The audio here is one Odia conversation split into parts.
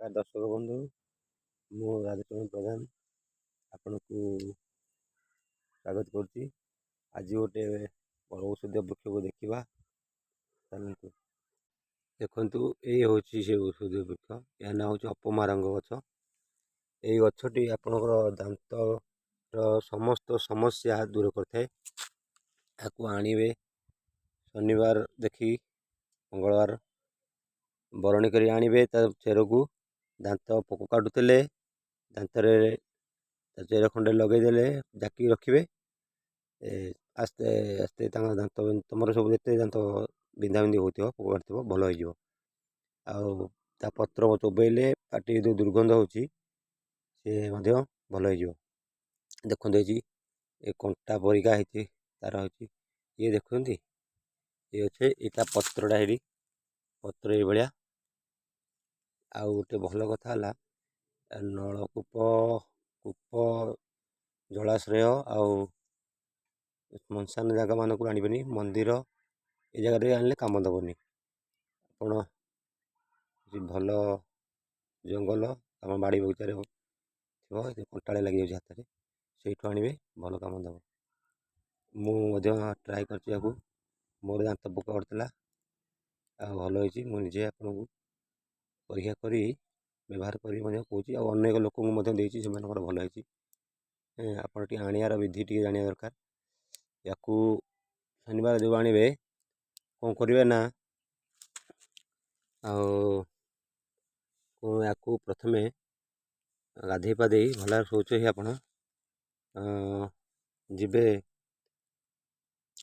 ନମସ୍କାର ଦର୍ଶକ ବନ୍ଧୁ, ମୁଁ ରାଧାଚରଣ ପ୍ରଧାନ ଆପଣଙ୍କୁ ସ୍ୱାଗତ କରୁଛି। ଆଜି ଗୋଟେ ଔଷଧୀୟ ବୃକ୍ଷକୁ ଦେଖିବା। ଚାଲନ୍ତୁ, ଦେଖନ୍ତୁ, ଏଇ ହେଉଛି ସେ ଔଷଧୀୟ ବୃକ୍ଷ। ଏହା ନାଁ ହେଉଛି ଅପମାରଙ୍ଗ ଗଛ। ଏଇ ଗଛଟି ଆପଣଙ୍କର ଦାନ୍ତର ସମସ୍ତ ସମସ୍ୟା ଦୂର କରିଥାଏ। ଏହାକୁ ଆଣିବେ ଶନିବାର ଦେଖି, ମଙ୍ଗଳବାର ବରଣି କରି ଆଣିବେ ତା ଚେରକୁ। ଦାନ୍ତ ପୋକ କାଟୁଥିଲେ ଦାନ୍ତରେ ତା ଚେର ଖଣ୍ଡେ ଲଗେଇଦେଲେ, ଜାକିକି ରଖିବେ, ଆସ୍ତେ ଆସ୍ତେ ତାଙ୍କ ଦାନ୍ତ, ତୁମର ସବୁ ଯେତେ ଦାନ୍ତ ବିନ୍ଧା ବିନ୍ଧି ହେଉଥିବ, ପୋକ କାଟୁଥିବ, ଭଲ ହେଇଯିବ। ଆଉ ତା ପତ୍ର ଚୋବେଇଲେ ପାଟି ଯେଉଁ ଦୁର୍ଗନ୍ଧ ହେଉଛି, ସେ ମଧ୍ୟ ଭଲ ହେଇଯିବ। ଦେଖନ୍ତୁ, ହେଇଛି ଏ କଣ୍ଟା ପରିକା ହେଇଛି ତାର ହେଇଛି। ଇଏ ଦେଖୁଛନ୍ତି, ଇଏ ଅଛି, ଏ ତା ପତ୍ରଟା ହେଇଠି, ପତ୍ର ଏଇଭଳିଆ। ଆଉ ଗୋଟେ ଭଲ କଥା ହେଲା, ନଳକୂପ, କୂପ, ଜଳାଶ୍ରୟ ଆଉ ଶ୍ମଶାନ ଜାଗାମାନଙ୍କୁ ଆଣିବେନି। ମନ୍ଦିର ଏ ଜାଗାରେ ଆଣିଲେ କାମ ଦେବନି। ଆପଣ ଭଲ ଜଙ୍ଗଲ, ଆମ ବାଡ଼ି ବଗିଚାରେ ଥିବ, କଣ୍ଟାଳିଆ ଲାଗିଯାଉଛି ହାତରେ, ସେଇଠୁ ଆଣିବେ, ଭଲ କାମ ଦେବ। ମୁଁ ମଧ୍ୟ ଟ୍ରାଏ କରିଛି ଆକୁ। ମୋର ଦାନ୍ତ ପୋକ କାଟୁଥିଲା ଆଉ ଭଲ ହେଇଛି। ମୁଁ ନିଜେ ଆପଣଙ୍କୁ ପରୀକ୍ଷା କରି, ବ୍ୟବହାର କରି ମଧ୍ୟ କହୁଛି ଆଉ ଅନେକ ଲୋକଙ୍କୁ ମଧ୍ୟ ଦେଇଛି, ସେମାନଙ୍କର ଭଲ ହେଇଛି। ଆପଣ ଟିକେ ଆଣିବାର ବିଧି ଟିକେ ଜାଣିବା ଦରକାର। ୟାକୁ ଶନିବାର ଯେଉଁ ଆଣିବେ, କ'ଣ କରିବେ ନା, ଆଉ ୟାକୁ ପ୍ରଥମେ ଗାଧୋଇ ପାଧେଇ ଭଲରେ ଶୌଚ ହେଇ ଆପଣ ଯିବେ।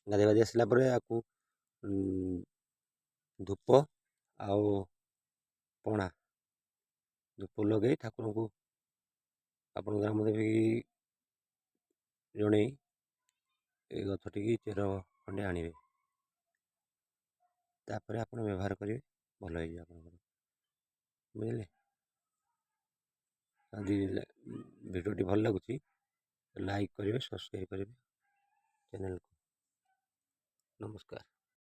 ଗାଧୋଇ ପାଧେଇ ଆସିଲା ପରେ ୟାକୁ ଧୂପ ଆଉ ପଣା, ଧୂପ ଲଗେଇ ଠାକୁରଙ୍କୁ, ଆପଣ ଗ୍ରାମ ଦେବୀ ଜଣେଇ ଏ ଗଛଟିକି ଚେର ଖଣ୍ଡେ ଆଣିବେ। ତାପରେ ଆପଣ ବ୍ୟବହାର କରିବେ, ଭଲ ହେଇଯିବ ଆପଣଙ୍କର, ବୁଝିଲେ? ଯଦି ଭିଡ଼ିଓଟି ଭଲ ଲାଗୁଛି, ଲାଇକ୍ କରିବେ, ସବସ୍କ୍ରାଇବ୍ କରିବେ ଚ୍ୟାନେଲକୁ। ନମସ୍କାର।